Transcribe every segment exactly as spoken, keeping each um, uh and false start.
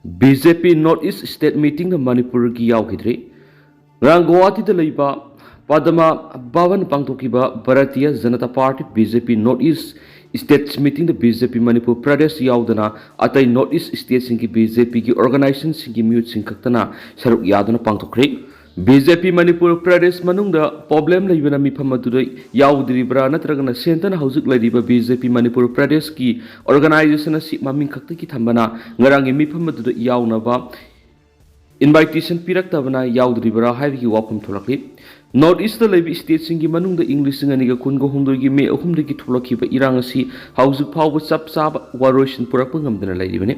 B J P North East State Meetingꯗ ꯃꯅꯤꯄꯨꯔꯒꯤ ꯌꯥꯎꯈꯤꯗ꯭ꯔꯤ꯫ ꯉꯔꯥꯡ ꯒꯨꯋꯥꯍꯥꯇꯤꯗ ꯂꯩꯕ ꯄꯗꯃ ꯚꯕꯟ ꯄꯥꯡꯊꯣꯛꯈꯤꯕ Bharatiya Janata party, B J P, North East States Meetingꯗ B J P Manipur Pradesh ꯌꯥꯎꯗꯅ ꯑꯇꯩ North East Statesꯁꯤꯡꯒꯤ ꯕꯤ ꯖꯦ ꯄꯤꯒꯤ organizationꯁꯤꯡꯒꯤ ꯃꯤꯍꯨꯠꯁꯤꯡ ꯈꯛꯇꯅ ꯁꯔꯨꯛ ꯌꯥꯗꯨꯅ ꯄꯥꯡꯊꯣꯛꯈ꯭ꯔꯦ꯫ B J P Manipur Pradesh ꯃꯅꯨꯡꯗ problem ꯂꯩꯕꯅ ꯃꯤꯐꯝ ꯑꯗꯨꯗ ꯌꯥꯎꯗ꯭ꯔꯤꯕ꯭ꯔꯥ, ꯅꯠꯇ꯭ꯔꯒꯅ centreꯅ ꯍꯧꯖꯤꯛ ꯂꯩꯔꯤꯕ ꯕꯤ ꯖꯦ ꯄꯤ ꯃꯅꯤꯄꯨꯔ ꯄ꯭ꯔꯗꯦꯁꯀꯤ organization ꯑꯁꯤ ꯃꯃꯤꯡ ꯈꯛꯇꯒꯤ ꯊꯝꯕꯅ ꯉꯔꯥꯡꯒꯤ ꯃꯤꯐꯝ ꯑꯗꯨꯗ ꯌꯥꯎꯅꯕ invitation ꯄꯤꯔꯛꯇꯕꯅ ꯌꯥꯎꯗ꯭ꯔꯤꯕ꯭ꯔꯥ ꯍꯥꯏꯕꯒꯤ ꯋꯥꯐꯝ ꯊꯣꯛꯂꯛꯂꯤ꯫ North Eastꯇ ꯂꯩꯕ stateꯁꯤꯡꯒꯤ ꯃꯅꯨꯡꯗ ꯏꯪ ꯂꯤꯁꯤꯡ ꯑꯅꯤꯒ ꯀꯨꯟꯒ ꯍꯨꯝꯗꯣꯏꯒꯤ ꯃꯦ ꯑꯍꯨꯝꯗꯒꯤ ꯊꯣꯛꯂꯛꯈꯤꯕ ꯏꯔꯥꯡ ꯑꯁꯤ ꯍꯧꯖꯤꯛ ꯐꯥꯎꯕ ꯆꯞ ꯆꯥꯕ ꯋꯥꯔꯣꯏꯁꯤꯟ ꯄꯨꯔꯛꯄ ꯉꯝꯗꯅ ꯂꯩꯔꯤꯕꯅꯤ꯫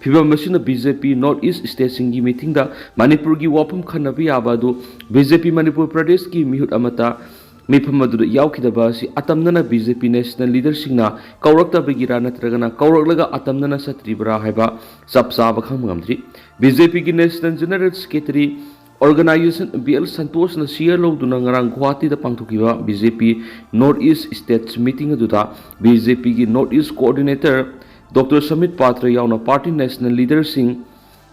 ꯐꯤꯚꯝ ꯑꯁꯤꯅ B J P North East Statesꯁꯤꯡꯒꯤ meetingꯗ ꯃꯅꯤꯄꯨꯔꯒꯤ ꯋꯥꯐꯝ ꯈꯟꯅꯕ ꯌꯥꯕ ꯑꯗꯨ ꯕꯤ ꯖꯦ ꯄꯤ ꯃꯅꯤꯄꯨꯔ ꯄ꯭ꯔꯗꯦꯁꯀꯤ ꯃꯤꯍꯨꯠ ꯑꯃꯠꯇ ꯃꯤꯐꯝ ꯑꯗꯨꯗ ꯌꯥꯎꯈꯤꯗꯕ ꯑꯁꯤ ꯑꯇꯝꯅꯅ ꯕꯤ ꯖꯦ ꯄꯤ national leaderꯁꯤꯡꯅ ꯀꯧꯔꯛꯇꯕꯒꯤꯔꯥ, ꯅꯠꯇ꯭ꯔꯒꯅ ꯀꯧꯔꯛꯂꯒ ꯑꯇꯝꯅꯅ ꯆꯠꯇ꯭ꯔꯤꯕ꯭ꯔꯥ ꯍꯥꯏꯕ ꯆꯞ ꯆꯥꯕ ꯈꯪꯕ ꯉꯝꯗ꯭ꯔꯤ꯫ ꯕꯤ ꯖꯦ ꯄꯤꯒꯤ National General Secretary Organisation B L ꯁꯟꯇꯣꯁꯅ chair ꯂꯧꯗꯨꯅ ꯉꯔꯥꯡ ꯒꯨꯋꯥꯍꯥꯇꯤꯗ ꯄꯥꯡꯊꯣꯛꯈꯤꯕ B J P North East States Meeting ꯑꯗꯨꯗ ꯕꯤ ꯖꯦ ꯄꯤꯒꯤ North East Coordinator Doctor Sambit Patra ꯌꯥꯎꯅ party national leaderꯁꯤꯡ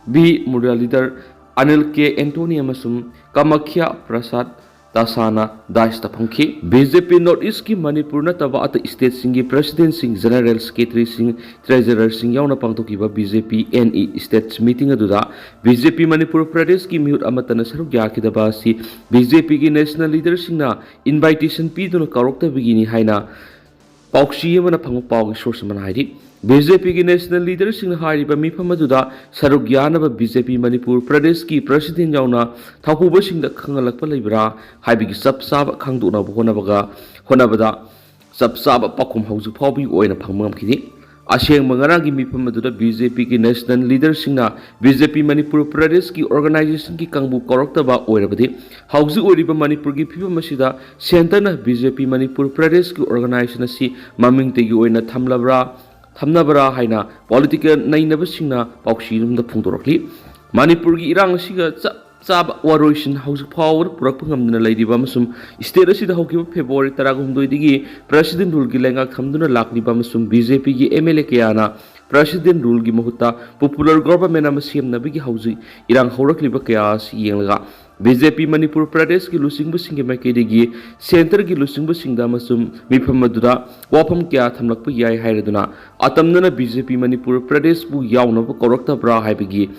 V Muralidhar, Anil K Antony ꯑꯃꯁꯨꯡ ꯀꯃꯈ꯭ꯌꯥ ꯄ꯭ꯔꯁꯥꯗ ꯇꯥꯁꯥꯅ dais ꯇ ꯐꯝꯈꯤ꯫ B J P North Eastꯀꯤ Manipur ꯅꯠꯇꯕ ꯑꯇꯩ stateꯁꯤꯡꯒꯤ presidentꯁꯤꯡ, general secretaryꯁꯤꯡ, treasurerꯁꯤꯡ ꯌꯥꯎꯅ ꯄꯥꯡꯊꯣꯛꯈꯤꯕ ꯕꯤ ꯖꯦ ꯄꯤ N E States Meeting ꯑꯗꯨꯗ ꯕꯤ ꯖꯦ ꯄꯤ ꯃꯅꯤꯄꯨꯔ ꯄ꯭ꯔꯗꯦꯁꯀꯤ ꯃꯤꯍꯨꯠ ꯑꯃꯠꯇꯅ ꯁꯔꯨꯛ ꯌꯥꯈꯤꯗꯕ ꯑꯁꯤ ꯕꯤ ꯖꯦ ꯄꯤꯒꯤ national leaderꯁꯤꯡꯅ invitation ꯄꯤꯗꯨꯅ ꯀꯧꯔꯛꯇꯕꯒꯤꯅꯤ ꯍꯥꯏꯅ ꯄꯥꯎꯆꯦ ꯑꯃꯅ ꯐꯪꯕ ꯄꯥꯎꯒꯤ source ꯑꯃꯅ ꯍꯥꯏꯔꯤ꯫ ꯕꯤ ꯖꯦ ꯄꯤꯒꯤ national leaderꯁꯤꯡꯅ ꯍꯥꯏꯔꯤꯕ ꯃꯤꯐꯝ ꯑꯗꯨꯗ ꯁꯔꯨꯛ ꯌꯥꯅꯕ ꯕꯤ ꯖꯦ ꯄꯤ ꯃꯅꯤꯄꯨꯔ ꯄ꯭ꯔꯗꯦꯁꯀꯤ president ꯌꯥꯎꯅ ꯊꯧꯄꯨꯕꯁꯤꯡꯗ ꯈꯪꯍꯜꯂꯛꯄ ꯂꯩꯕ꯭ꯔꯥ ꯍꯥꯏꯕꯒꯤ ꯆꯞ ꯆꯥꯕ ꯈꯪꯗꯣꯛꯅꯕ ꯍꯣꯠꯅꯕꯒ, ꯍꯣꯠꯅꯕꯗ ꯆꯞ ꯆꯥꯕ ꯄꯥꯎꯈꯨꯝ ꯍꯧꯖꯤꯛ ꯐꯥꯎꯕꯒꯤ ꯑꯣꯏꯅ ꯐꯪꯕ ꯉꯝꯈꯤꯗꯦ꯫ ꯑꯁꯦꯡꯕ ꯉꯔꯥꯡꯒꯤ ꯃꯤꯐꯝ ꯑꯗꯨꯗ ꯕꯤ ꯖꯦ ꯄꯤꯒꯤ national leaderꯁꯤꯡꯅ B J P Manipur ꯄ꯭ꯔꯗꯦꯁꯀꯤ organizationꯒꯤ ꯀꯥꯡꯕꯨ ꯀꯧꯔꯛꯇꯕ ꯑꯣꯏꯔꯕꯗꯤ ꯍꯧꯖꯤꯛ ꯑꯣꯏꯔꯤꯕ ꯃꯅꯤꯄꯨꯔꯒꯤ ꯐꯤꯕꯝ ꯑꯁꯤꯗ centreꯅ ꯕꯤ ꯖꯦ ꯄꯤ ꯃꯅꯤꯄꯨꯔ ꯄ꯭ꯔꯗꯦꯁꯀꯤ organization ꯑꯁꯤ ꯃꯃꯤꯡꯇꯒꯤ ꯑꯣꯏꯅ ꯊꯝꯂꯕ꯭ꯔꯥ, ꯊꯝꯅꯕ꯭ꯔꯥ ꯍꯥꯏꯅ political ꯅꯩꯅꯕꯁꯤꯡꯅ ꯄꯥꯎꯆꯦ ꯑꯃꯗ ꯐꯣꯡꯗꯣꯔꯛꯂꯤ꯫ ꯃꯅꯤꯄꯨꯔꯒꯤ ꯏꯔꯥꯡ ꯑꯁꯤꯒ ꯆꯞ ꯆꯥꯕ ꯋꯥꯔꯣꯏꯁꯤꯟ ꯍꯧꯖꯤꯛ ꯐꯥꯎꯕꯗ ꯄꯨꯔꯛꯄ ꯉꯝꯗꯅ ꯂꯩꯔꯤꯕ ꯑꯃꯁꯨꯡ state ꯑꯁꯤꯗ ꯍꯧꯈꯤꯕ February ꯇꯔꯥꯍꯨꯝꯗꯣꯏꯗꯒꯤ president ruleꯒꯤ ꯂꯩꯉꯥꯛ ꯊꯝꯗꯨꯅ ꯂꯥꯛꯂꯤꯕ ꯑꯃꯁꯨꯡ ꯕꯤ ꯖꯦ ꯄꯤꯒꯤ ꯑꯦꯝ ꯑꯦꯜ ꯑꯦ ꯀꯌꯥꯅ President Ruleꯒꯤ ꯃꯍꯨꯠꯇ Popular Government ꯑꯃ ꯁꯦꯝꯅꯕꯒꯤ ꯍꯧꯖꯤꯛ ꯏꯔꯥꯡ ꯍꯧꯔꯛꯂꯤꯕ ꯀꯌꯥ ꯑꯁꯤ ꯌꯦꯡꯂꯒ, ꯕꯤ ꯖꯦ ꯄꯤ ꯃꯅꯤꯄꯨꯔ ꯄ꯭ꯔꯗꯦꯁꯀꯤ ꯂꯨꯆꯤꯡꯕꯁꯤꯡꯒꯤ ꯃꯥꯏꯀꯩꯗꯒꯤ centreꯒꯤ ꯂꯨꯆꯤꯡꯕꯁꯤꯡꯗ ꯑꯃꯁꯨꯡ ꯃꯤꯐꯝ ꯑꯗꯨꯗ ꯋꯥꯐꯝ ꯀꯌꯥ ꯊꯝꯂꯛꯄ ꯌꯥꯏ ꯍꯥꯏꯔꯗꯨꯅ, ꯑꯇꯝꯅꯅ ꯕꯤ ꯖꯦ ꯄꯤ ꯃꯅꯤꯄꯨꯔ ꯄ꯭ꯔꯗꯦꯁꯄꯨ ꯌꯥꯎꯅꯕ ꯀꯧꯔꯛꯇꯕ꯭ꯔꯥ ꯍꯥꯏꯕꯒꯤ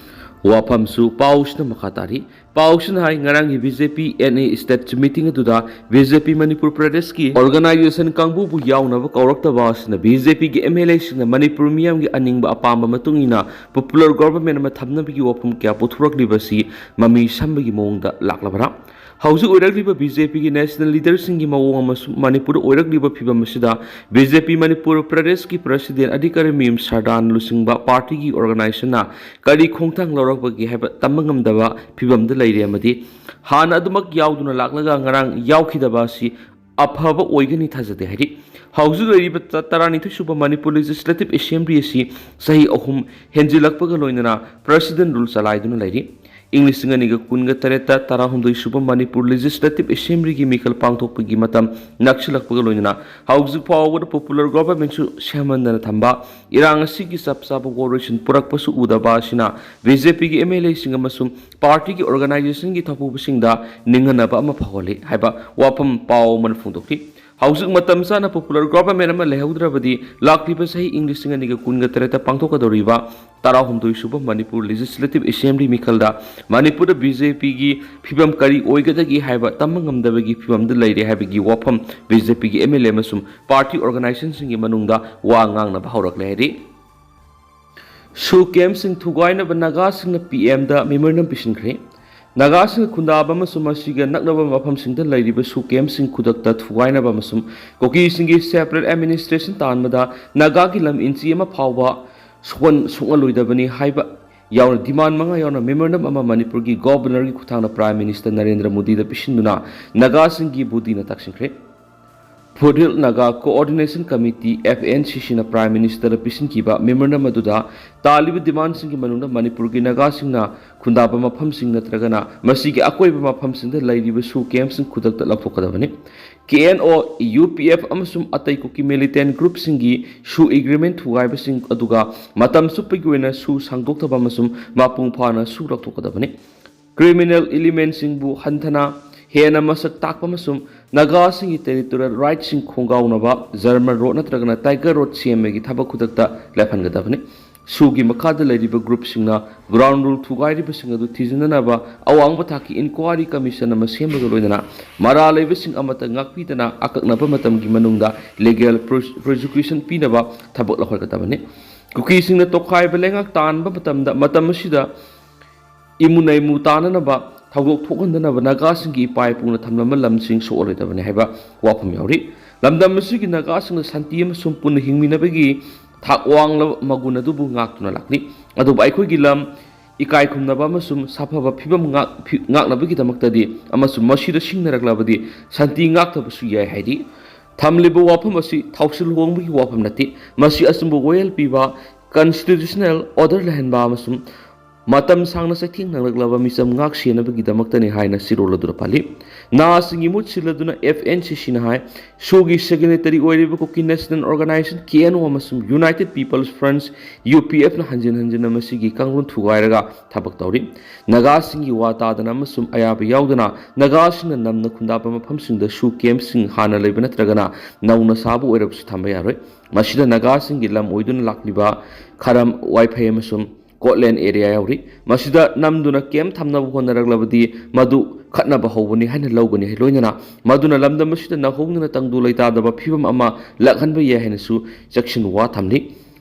ꯋꯥꯐꯝꯁꯨ ꯄꯥꯎꯁꯤꯅ ꯃꯈꯥ ꯇꯥꯔꯤ꯫ ꯄꯥꯎꯁꯤꯅ ꯍꯥꯏ, ꯉꯔꯥꯡꯒꯤ B J P N A state meeting ꯑꯗꯨꯗ ꯕꯤ ꯖꯦ ꯄꯤ ꯃꯅꯤꯄꯨꯔ ꯄ꯭ꯔꯗꯦꯁꯀꯤ organization ꯀꯥꯡꯕꯨꯕꯨ ꯌꯥꯎꯅꯕ ꯀꯧꯔꯛꯇꯕ ꯑꯁꯤꯅ ꯕꯤ ꯖꯦ ꯄꯤꯒꯤ ꯑꯦꯝ ꯑꯦꯜ ꯑꯦꯁꯤꯡꯅ ꯃꯅꯤꯄꯨꯔ ꯃꯤꯌꯥꯝꯒꯤ ꯑꯅꯤꯡꯕ ꯑꯄꯥꯝꯕ ꯃꯇꯨꯡ ꯏꯟꯅ Popular Government ꯑꯃ ꯊꯝꯅꯕꯒꯤ ꯋꯥꯐꯝ ꯀꯌꯥ ꯄꯨꯊꯣꯔꯛꯂꯤꯕꯁꯤ ꯃꯃꯤ ꯁꯝꯕꯒꯤ ꯃꯑꯣꯡꯗ ꯂꯥꯛꯂꯕ꯭ꯔꯥ? ꯍꯧꯖꯤꯛ ꯑꯣꯏꯔꯛꯂꯤꯕ ꯕꯤ ꯖꯦ ꯄꯤꯒꯤ national leaderꯁꯤꯡꯒꯤ ꯃꯑꯣꯡ ꯑꯃꯁꯨꯡ ꯃꯅꯤꯄꯨꯔꯗ ꯑꯣꯏꯔꯛꯂꯤꯕ ꯐꯤꯕꯝ ꯑꯁꯤꯗ ꯕꯤ ꯖꯦ ꯄꯤ ꯃꯅꯤꯄꯨꯔ ꯄ꯭ꯔꯗꯦꯁꯀꯤ president ꯑꯙꯤꯀꯥꯔꯤ ꯃꯌꯨꯝ ꯁꯔꯗꯥꯟ ꯂꯨꯆꯤꯡꯕ partyꯒꯤ organizationꯅ ꯀꯔꯤ ꯈꯣꯡꯊꯥꯡ ꯂꯧꯔꯛꯄꯒꯦ ꯍꯥꯏꯕ ꯇꯝꯕ ꯉꯝꯗꯕ ꯐꯤꯕꯝꯗ ꯂꯩꯔꯦ ꯑꯃꯗꯤ ꯍꯥꯟꯅ ꯑꯗꯨꯃꯛ ꯌꯥꯎꯗꯨꯅ ꯂꯥꯛꯂꯒ ꯉꯔꯥꯡ ꯌꯥꯎꯈꯤꯗꯕ ꯑꯁꯤ ꯑꯐꯕ ꯑꯣꯏꯒꯅꯤ ꯊꯥꯖꯗꯦ ꯍꯥꯏꯔꯤ꯫ ꯍꯧꯖꯤꯛ ꯂꯩꯔꯤꯕ ꯇ-, ꯇꯔꯥꯅꯤꯊꯣꯏ ꯁꯨꯕ ꯃꯅꯤꯄꯨꯔ Legislative Assembly ꯑꯁꯤ ꯆꯍꯤ ꯑꯍꯨꯝ ꯍꯦꯟꯖꯤꯜꯂꯛꯄꯒ ꯂꯣꯏꯅꯅ President Rule ꯆꯂꯥꯏꯗꯨꯅ ꯂꯩꯔꯤ꯫ ꯏꯪ ꯂꯤꯁꯤꯡ ꯑꯅꯤꯒ ꯀꯨꯟꯒ ꯇꯔꯦꯠꯇ ꯇꯔꯥꯍꯨꯝꯗꯣꯏ ꯁꯨꯕ ꯃꯅꯤꯄꯨꯔ Legislative Assemblyꯒꯤ ꯃꯤꯈꯜ ꯄꯥꯡꯊꯣꯛꯄꯒꯤ ꯃꯇꯝ ꯅꯛꯁꯤꯜꯂꯛꯄꯒ ꯂꯣꯏꯅꯅ ꯍꯧꯖꯤꯛ ꯐꯥꯎꯕꯗ Popular Governmentꯁꯨ ꯁꯦꯝꯍꯟꯗꯅ ꯊꯝꯕ, ꯏꯔꯥꯡ ꯑꯁꯤꯒꯤ ꯆꯞ ꯆꯥꯕ ꯋꯥꯔꯣꯏꯁꯤꯟ ꯄꯨꯔꯛꯄꯁꯨ ꯎꯗꯕ ꯑꯁꯤꯅ ꯕꯤ ꯖꯦ ꯄꯤꯒꯤ ꯑꯦꯝ ꯑꯦꯜ ꯑꯦꯁꯤꯡ ꯑꯃꯁꯨꯡ partyꯒꯤ organizationꯒꯤ ꯊꯧꯄꯨꯕꯁꯤꯡꯗ ꯅꯤꯡꯍꯟꯅꯕ ꯑꯃ ꯐꯥꯎꯍꯜꯂꯤ ꯍꯥꯏꯕ ꯋꯥꯐꯝ ꯄꯥꯎ ꯑꯃꯅ ꯐꯣꯡꯗꯣꯛꯈꯤ꯫ ꯍꯧꯖꯤꯛ ꯃꯇꯝ ꯆꯥꯅ Popular Government ꯑꯃ ꯂꯩꯍꯧꯗ꯭ꯔꯕꯗꯤ ꯂꯥꯛꯂꯤꯕ ꯆꯍꯤ ꯏꯪ ꯂꯤꯁꯤꯡ ꯑꯅꯤꯒ ꯀꯨꯟꯒ ꯇꯔꯦꯠꯇ ꯄꯥꯡꯊꯣꯛꯀꯗꯧꯔꯤꯕ ꯇꯔꯥꯍꯨꯝꯗꯣꯏ ꯁꯨꯕ ꯃꯅꯤꯄꯨꯔ Legislative Assembly ꯃꯤꯈꯜꯗ ꯃꯅꯤꯄꯨꯔꯗ ꯕꯤ ꯖꯦ ꯄꯤꯒꯤ ꯐꯤꯕꯝ ꯀꯔꯤ ꯑꯣꯏꯒꯗꯒꯦ ꯍꯥꯏꯕ ꯇꯝꯕ ꯉꯝꯗꯕꯒꯤ ꯐꯤꯕꯝꯗ ꯂꯩꯔꯦ ꯍꯥꯏꯕꯒꯤ ꯋꯥꯐꯝ ꯕꯤ ꯖꯦ ꯄꯤꯒꯤ ꯑꯦꯝ ꯑꯦꯜ ꯑꯦ ꯑꯃꯁꯨꯡ party organizationꯁꯤꯡꯒꯤ ꯃꯅꯨꯡꯗ ꯋꯥ ꯉꯥꯡꯅꯕ ꯍꯧꯔꯛꯂꯦ ꯍꯥꯏꯔꯤ꯫ ꯁꯨ camp ꯁꯤꯡ ꯊꯨꯒꯥꯏꯅꯕ ꯅꯥꯒꯥꯁꯤꯡꯅ ꯄꯤ ꯑꯦꯝꯗ memorandum ꯄꯤꯁꯤꯟꯈ꯭ꯔꯦ꯫ ꯅꯥꯒꯥꯁꯤꯡꯅ ꯈꯨꯟꯗꯥꯕ ꯑꯃꯁꯨꯡ ꯃꯁꯤꯒ ꯅꯛꯅꯕ ꯃꯐꯝꯁꯤꯡꯗ ꯂꯩꯔꯤꯕ ꯁꯨ camp ꯁꯤꯡ ꯈꯨꯗꯛꯇ ꯊꯨꯒꯥꯏꯅꯕ ꯑꯃꯁꯨꯡ ꯀꯨꯀꯤꯁꯤꯡꯒꯤ separate administration ꯇꯥꯟꯕꯗ ꯅꯥꯒꯥꯒꯤ ꯂꯝ inch ꯑꯃ ꯐꯥꯎꯕ ꯁꯣꯛꯍꯟ-, ꯁꯣꯛꯍꯜꯂꯣꯏꯗꯕꯅꯤ ꯍꯥꯏꯕ ꯌꯥꯎꯅ demand ꯃꯉꯥ ꯌꯥꯎꯅ memorandum ꯑꯃ ꯃꯅꯤꯄꯨꯔꯒꯤ Governorꯒꯤ ꯈꯨꯠꯊꯥꯡꯗ Prime Minister Narendra ꯃꯣꯗꯤꯗ ꯄꯤꯁꯤꯟꯗꯨꯅ ꯅꯥꯒꯥꯁꯤꯡꯒꯤ ꯕꯨꯙꯤꯅ ꯇꯛꯁꯤꯟꯈ꯭ꯔꯦ꯫ Foothill Naga Coordination Committee, F N C C ꯅ Prime Minister ꯗ ꯄꯤꯁꯤꯟꯈꯤꯕ memorandum ꯑꯗꯨꯗ ꯇꯥꯜꯂꯤꯕ demandꯁꯤꯡꯒꯤ ꯃꯅꯨꯡꯗ ꯃꯅꯤꯄꯨꯔꯒꯤ ꯅꯥꯒꯥꯁꯤꯡꯅ ꯈꯨꯟꯗꯥꯕ ꯃꯐꯝꯁꯤꯡ ꯅꯠꯇ꯭ꯔꯒꯅ ꯃꯁꯤꯒꯤ ꯑꯀꯣꯏꯕ ꯃꯐꯝꯁꯤꯡꯗ ꯂꯩꯔꯤꯕ ꯁꯨ campꯁꯤꯡ ꯈꯨꯗꯛꯇ ꯂꯧꯊꯣꯛꯀꯗꯕꯅꯤ꯫ K N O, U P F ꯑꯃꯁꯨꯡ ꯑꯇꯩ ꯀꯨꯀꯤ militant groupꯁꯤꯡꯒꯤ ꯁꯨ agreement ꯊꯨꯒꯥꯏꯕꯁꯤꯡ ꯑꯗꯨꯒ ꯃꯇꯝ ꯆꯨꯞꯄꯒꯤ ꯑꯣꯏꯅ ꯁꯨ ꯁꯥꯡꯗꯣꯛꯇꯕ ꯑꯃꯁꯨꯡ ꯃꯄꯨꯡ ꯐꯥꯅ ꯁꯨ ꯂꯧꯊꯣꯛꯀꯗꯕꯅꯤ꯫ Criminal elementꯁꯤꯡꯕꯨ ꯍꯟꯊꯅ ꯍꯦꯟꯅ ꯃꯁꯛ ꯇꯥꯛꯄ ꯑꯃꯁꯨꯡ ꯅꯥꯒꯥꯁꯤꯡꯒꯤ territorial rightꯁꯤꯡ ꯈꯣꯡꯒꯥꯎꯅꯕ German road ꯅꯠꯇ꯭ꯔꯒꯅ Tiger Road ꯁꯦꯝꯕꯒꯤ ꯊꯕꯛ ꯈꯨꯗꯛꯇ ꯂꯦꯞꯍꯟꯒꯗꯕꯅꯤ꯫ ꯁꯨꯒꯤ ꯃꯈꯥꯗ ꯂꯩꯔꯤꯕ groupꯁꯤꯡꯅ ground rule ꯊꯨꯒꯥꯏꯔꯤꯕꯁꯤꯡ ꯑꯗꯨ ꯊꯤꯖꯤꯟꯅꯅꯕ ꯑꯋꯥꯡꯕ ꯊꯥꯛꯀꯤ inquiry commission ꯑꯃ ꯁꯦꯝꯕꯒ ꯂꯣꯏꯅꯅ ꯃꯔꯥꯜ ꯂꯩꯕꯁꯤꯡ ꯑꯃꯠꯇ ꯉꯥꯛꯄꯤꯗꯅ ꯑꯀꯛꯅꯕ ꯃꯇꯝꯒꯤ ꯃꯅꯨꯡꯗ legal pros-, prosecution ꯄꯤꯅꯕ ꯊꯕꯛ ꯂꯧꯈꯠꯀꯗꯕꯅꯤ꯫ ꯀꯨꯀꯤꯁꯤꯡꯅ ꯇꯣꯈꯥꯏꯕ ꯂꯩꯉꯥꯛ ꯇꯥꯟꯕ ꯃꯇꯝꯗ, ꯃꯇꯝ ꯑꯁꯤꯗ ꯏꯃꯨ ꯅꯩꯃꯨ ꯇꯥꯅꯅꯕ, ꯊꯧꯗꯣꯛ ꯊꯣꯛꯍꯟꯗꯅꯕ ꯅꯥꯒꯥꯁꯤꯡꯒꯤ ꯏꯄꯥ ꯏꯄꯨꯅ ꯊꯝꯂꯝꯕ ꯂꯝꯁꯤꯡ ꯁꯣꯛꯑꯔꯣꯏꯗꯕꯅꯤ ꯍꯥꯏꯕ ꯋꯥꯐꯝ ꯌꯥꯎꯔꯤ꯫ ꯂꯝꯗꯝ ꯑꯁꯤꯒꯤ ꯅꯥꯒꯥꯁꯤꯡꯅ ꯁꯥꯟꯇꯤ ꯑꯃꯁꯨꯡ ꯄꯨꯟꯅ ꯍꯤꯡꯃꯤꯟꯅꯕꯒꯤ ꯊꯥꯛ ꯋꯥꯡꯂꯕ ꯃꯒꯨꯟ ꯑꯗꯨꯕꯨ ꯉꯥꯛꯇꯨꯅ ꯂꯥꯛꯂꯤ꯫ ꯑꯗꯨꯕꯨ ꯑꯩꯈꯣꯏꯒꯤ ꯂꯝ ꯏꯀꯥꯏ ꯈꯨꯝꯅꯕ ꯑꯃꯁꯨꯡ ꯁꯥꯐꯕ ꯐꯤꯕꯝ ꯉꯥꯛ-, ꯐꯤ-, ꯉꯥꯛꯅꯕꯒꯤꯗꯃꯛꯇꯗꯤ ꯑꯃꯁꯨꯡ ꯃꯁꯤꯗ ꯁꯤꯡꯅꯔꯛꯂꯕꯗꯤ ꯁꯥꯟꯇꯤ ꯉꯥꯛꯇꯕꯁꯨ ꯌꯥꯏ ꯍꯥꯏꯔꯤ꯫ ꯊꯝꯂꯤꯕ ꯋꯥꯐꯝ ꯑꯁꯤ ꯊꯥꯎꯁꯤꯜ ꯍꯣꯡꯕꯒꯤ ꯋꯥꯐꯝ ꯅꯠꯇꯦ, ꯃꯁꯤ ꯑꯆꯨꯝꯕ ꯋꯥꯌꯦꯜ ꯄꯤꯕ, constitutional order ꯂꯩꯍꯟꯕ ꯑꯃꯁꯨꯡ ꯃꯇꯝ ꯁꯥꯡꯅ ꯆꯩꯊꯦꯡ ꯅꯪꯂꯛꯂꯕ ꯃꯤꯆꯝ ꯉꯥꯛ ꯁꯦꯟꯅꯕꯒꯤꯗꯃꯛꯇꯅꯤ ꯍꯥꯏꯅ ꯆꯤꯔꯣꯜ ꯑꯗꯨꯗ ꯄꯜꯂꯤ꯫ ꯅꯍꯥꯁꯤꯡꯒꯤ ꯃꯍꯨꯠ ꯁꯤꯜꯂꯗꯨꯅ F N C C ꯅ ꯍꯥꯏ, ꯁꯨꯒꯤ signatory ꯑꯣꯏꯔꯤꯕ Kuki National Organisation, K N O, ꯑꯃꯁꯨꯡ United People's Front, U P F ꯅ ꯍꯟꯖꯤꯟ ꯍꯟꯖꯤꯟꯅ ꯃꯁꯤꯒꯤ ꯀꯥꯡꯂꯣꯟ ꯊꯨꯒꯥꯏꯔꯒ ꯊꯕꯛ ꯇꯧꯔꯤ꯫ ꯅꯥꯒꯥꯁꯤꯡꯒꯤ ꯋꯥ ꯇꯥꯗꯅ ꯑꯃꯁꯨꯡ ꯑꯌꯥꯕ ꯌꯥꯎꯗꯅ ꯅꯥꯒꯥꯁꯤꯡꯅ ꯅꯝꯅ ꯈꯨꯟꯗꯥꯕ ꯃꯐꯝꯁꯤꯡꯗ ꯁꯨ campꯁꯤꯡ ꯍꯥꯟꯅ ꯂꯩꯕ ꯅꯠꯇ꯭ꯔꯒꯅ ꯅꯧꯅ ꯁꯥꯕ ꯑꯣꯏꯔꯕꯁꯨ ꯊꯝꯕ ꯌꯥꯔꯣꯏ꯫ ꯃꯁꯤꯗ ꯅꯥꯒꯥꯁꯤꯡꯒꯤ ꯂꯝ ꯑꯣꯏꯗꯨꯅ ꯂꯥꯛꯂꯤꯕ ꯈꯥꯔꯝ, ꯋꯥꯏꯐꯩ ꯑꯃꯁꯨꯡ ꯀꯣꯠꯂꯦꯟ area ꯌꯥꯎꯔꯤ꯫ ꯃꯁꯤꯗ ꯅꯝꯗꯨꯅ camp ꯊꯝꯅꯕ ꯍꯣꯠꯅꯔꯛꯂꯕꯗꯤ ꯃꯗꯨ ꯈꯠꯅꯕ ꯍꯧꯕꯅꯤ ꯍꯥꯏꯅ ꯂꯧꯒꯅꯤ, ꯂꯣꯏꯅꯅ ꯃꯗꯨꯅ ꯂꯝꯗꯝ ꯑꯁꯤꯗ ꯅꯧꯍꯧꯅꯅ ꯇꯪꯗꯨ ꯂꯩꯇꯥꯗꯕ ꯐꯤꯕꯝ ꯑꯃ ꯂꯥꯛꯍꯟꯕ ꯌꯥꯏ ꯍꯥꯏꯅꯁꯨ ꯆꯦꯛꯁꯤꯟ ꯋꯥ ꯊꯝꯂꯤ꯫